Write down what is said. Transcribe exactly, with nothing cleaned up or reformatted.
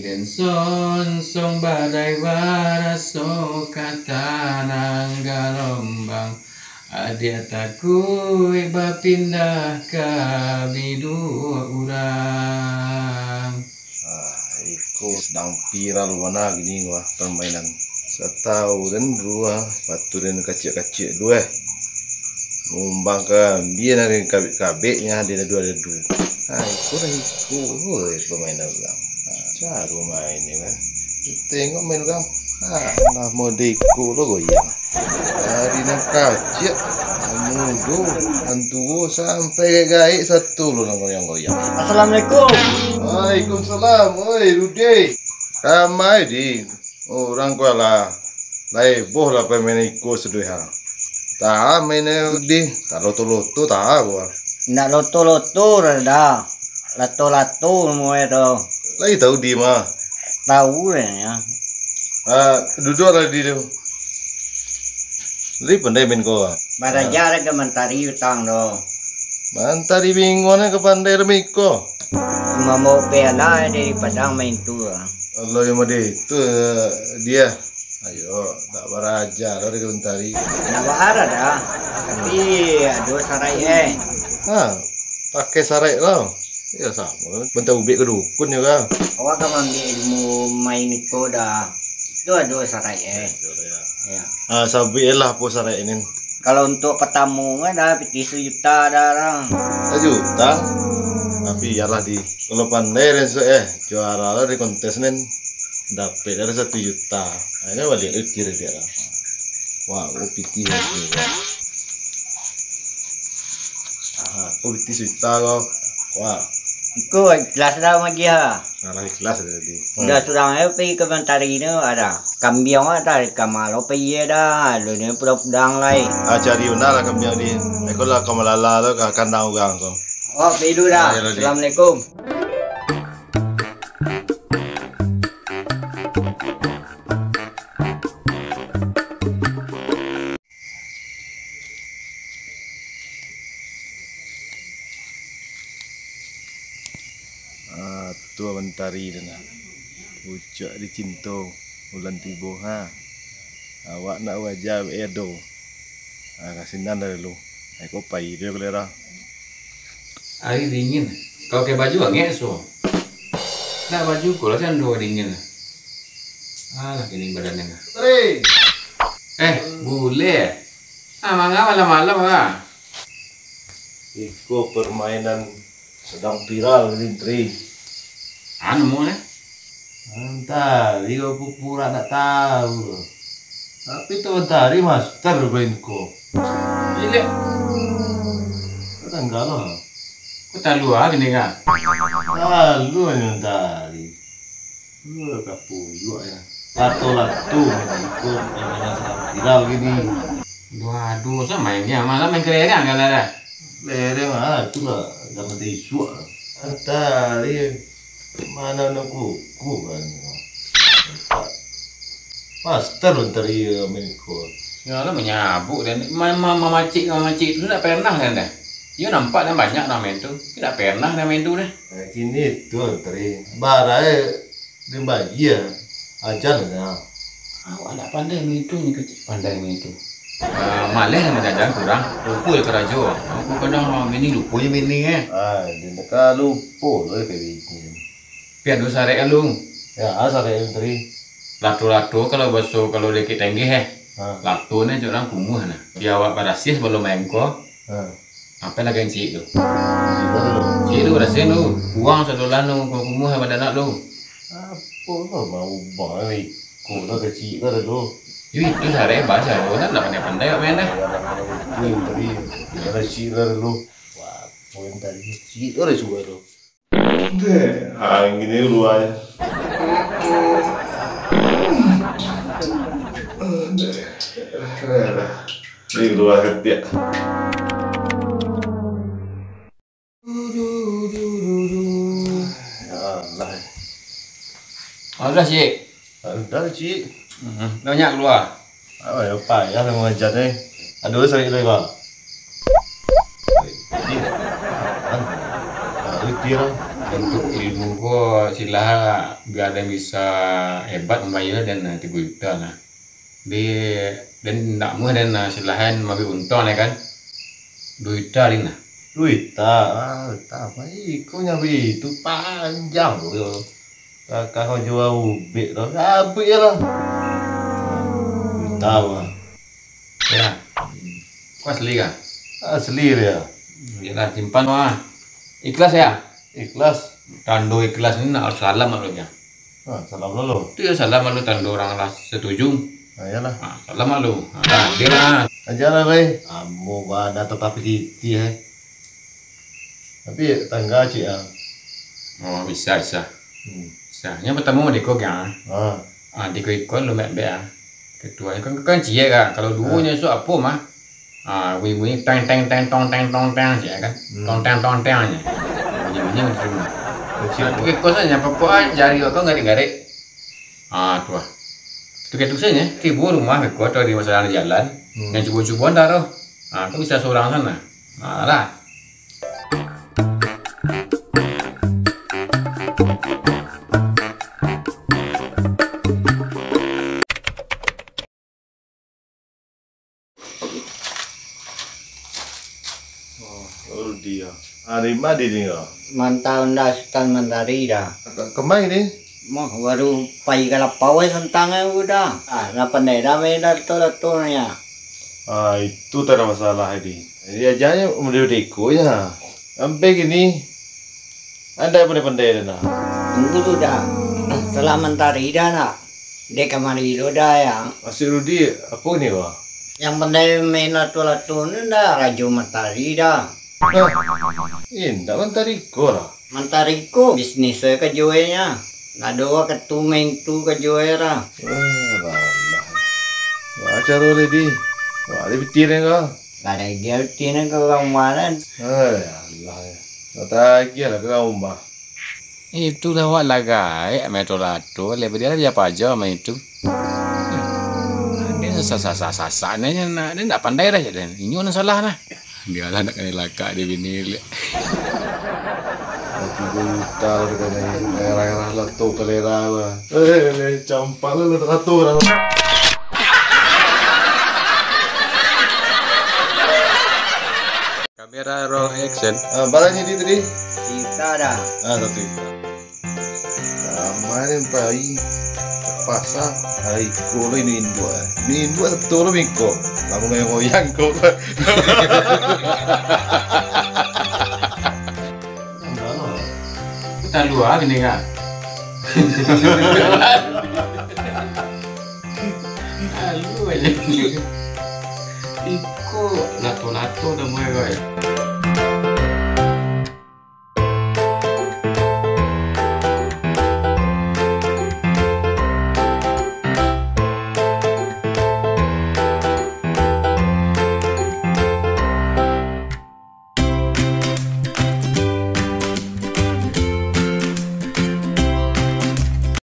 Den sonsong badai baraso ka tanang galombang. Adiak takuik bapindah ka biduak urang. Ah, iko sadang viral bana kini wah, permainan. Satau den dua, patu den kaciak-kaciak dua, eh. Ngumbang ka ambia nan kabek-kabeknyo den dua-dua. Ah, iko lah iko, oi, permainan urang. Ah, caro main ni kan. Tengok main urang. Ah, lah mode iko lo goyang. Dari nan kaciak, nan mudo, nan tuo, sampai gaek-gaek sato lo nan goyang-goyang. Assalamualaikum. Waalaikumsalam. Oi, Rude. Kamai, Di. Urang ko lah. Lah eboh lah pamain iko sudah ha. Taha main Di. Tak loto-loto taha ko. Ndak loto-loto dah. Lato-lato namonyo tu. Lai tahu Di mah. Tahu deh, ya. Ah, duduak lah di tu. Lai pandai main ko, ah. Baraja lah ka Mantari utang tu. Mantari bingung ka pandai rami ko. Mambawa piala dari Padang main tu, ah. Allah yang mode tu, eh, dia. Ayo, tak baraja lah dari Mantari. Nak baara dah. Tapi ado sarai, eh. Ha, pakai sarai lah. Ya, sama. Bentar ubek ke dukun juga. Awak ka maambiak ilmu main iko dah. Tu ado sarai, eh. Ya. Ah, sabuik lah apo sarai ni. Kalau untuk patamo kan dah pitih sajuta dah lah. Sajuta? Tapi iyalah di, kalau pandai den suak, eh, juara lah di kontes ni. Dapek dari satu juta. Akhirnya balik lagi dia lah. Wah, aku pitih lagi. Ah, aku pitih sajuta kau. Wah. Iko ikhlas dah magiah. Nah, lah ikhlas dah tadi. Udah surang ayo pai ka Mantari tu ada. Kambiang ada ka malo pai dah. Lu ni pudang-pudang lai. Ah, cari una lah kambiang di. Iko lah ka malala lo ka kandang urang tu. Oh, pai dulu dah. Ah, ya lah, di. Assalamualaikum. Ah, tu Mantari tu nah. Pucuak dicinto, bulan tibo ha. Awak nak waja eh do. Ah, kasinan dah dulu. Ai ko pai tu kalera. Ari dingin. Kau pakai baju angek so. Nak baju ko lah cando dingin. Alah kini badan ni. Tri. Eh, bule. Ah, manga malam-malam ah. Iko permainan sadang viral ni, Tri. Anu mau ni? Mantari kau pura-pura ndak tahu. Tapi tu Mantari master main ko. Gila. Kau tangga lo. Kau talu ah gini kan? Talu ni Mantari. Lu kapuyuak ya. Lato-lato iko permainan sadang viral gini. Duh, aduh, sa main ni, malah main kelereng kan lah. Kelereng ah, itulah zaman isuak. Mantari. Mano nak kuku kan. Master Mantari main ko. Ya lah, manyabuk dan ma- ma- mamacik mamacik tu ndak pernah kan dah. Yo nampak dan banyak dah main tu. Ndak pernah dah main tu dah. Eh, kini tu Mantari. Barai dia bagi ya. Ajar lah. Awak ndak pandai main tu ni kecil. Pandai main tu. Ah, maleh lah mangaja kurang. Lupo je karajo. Aku kadang bini lupo je bini eh. Ah, dia nak lupo lah ke bini. Pian dosa rek lu. Ya, asa rek Mantari. Lato-lato kalau baso kalau dikit tenggeh eh. Ha. Lato ni cok urang kumuah nah. Di awak barasiah sabalum main ko. Ha. Apo lah gancik tu? Cik tu barasiah tu. Buang sadolah tu kumuah badan nak tu. Apo lah mau ubah ni. Ko lah kecik lah tu. Yo itu sarai bahasa orang ndak pandai-pandai awak main dah. Ko yang tadi. Kecik lah tu. Wah, ko yang tadi kecik tu dah sudah tu. Deh, angin ni luarnya. Ini luar ketiak. Ya Allah. Alah, Cik. Alah, Cik. Hmm, banyak keluar. Oh, ya, payah lah mengajar ni. Aduh, sakit lagi, Bang. Ih, apaan? Ah, reti lah. Untuak ilmu ko, silah bia den bisa hebat mambayia den, tigo juta nah. Di, den ndak muah den, nah, silahan maambiak untuang, ya kan? Duo juta den, nah. Duo juta, ah, duo juta apo? Iko nyo baitu panjang tu, yo. Kakak kau jua ubek tu, abek je lah. Duo juta mah. Ya. Ko asli kah? Asli dia. Iyolah, simpan mah. Ikhlas ya? Ikhlas. Tando ikhlas ni nak salam dulu, ya. Ah, salam dulu. Tu ya salam dulu, tando urang lah setuju. Ah, iyolah. Ah, salam dulu. Ah, dia lah. Ajalah, Ray. Ambo badan tatapi titih, eh. Tapi tangga cik ah. Oh, bisa, bisa. Hmm. Bisa. Yang pertama deko kan. Ah. Ah, deko ikon lo mek bek ah. Ketua kan, kan ciek kan. Kalau duo nyo sok apo mah? Ah, bunyi-bunyi teng, teng, teng, tong, teng, tong, teng, ciek kan. Hmm. Tong, teng, tong, teng je. Bunyi-bunyi macam tu. Kecil. Ah, tapi kos aja pokok ah, jari kau garik-garik. Ah, tu ah. Tu kayak tu saja. Tibo rumah kau atau di masalah jalan. Hmm. Yang cubo-cubo anda tu. Ah, kau bisa seorang sana. Ah, lah. Oh, Rudi, ya. Ari ma di ni, ya? Mantau ndak Sutan Mantari dah. Ke-, kemai ni? Mah, baru pai ka lapau ai santang ai udah. Ah, lah pandai dah main dato-dato ni, ya. Ah, itu tak ada masalah, Edi. Jadi, ajaknyo model deko, ya. Sampai kini, anda pandai-pandai dah, nah. Tunggu tu dah. Salah Mantari dah, nak. Dek kamari lo dah, ya. Maksud Rudi, apo ni, Wak? Yang pandai main lato-lato ni dah, Rajo Mantari dah. Hah? Indak Mantari ko lah. Mantari ko bisnis se kajoenyo. Nado wakatu main tu kajoe lah. Eh, alah. Wak caro tadi. Wak ada pitih deh kau. Kada dia pitih deh kau kawan. Eh, alah. Kau tagih lah kau rumah. Itulah wak lah gaek, main lato-lato, lebiah dia lah biapo ajo main itu. Dia sasak-sasak ni, dia nak, dia nak pandai dah je, inyo nan salah nah. Bialah nak kanai lakak dia bini liak. Tigo juta lah dia kanai, daerah-daerah lato kalera lah. Eh, leh, campal lah lato-lato lah. Kamera roll action. Ah, bara nyo di tadi? Juta dah. Ah, satu juta. Kamarin pai pasa, ai ko lo ini induak. Ini induak sato lo mingko. Lamun goyang-goyang ko. Talu ah kini kan. Talu aja. Iko lato-lato dah mulai, guys.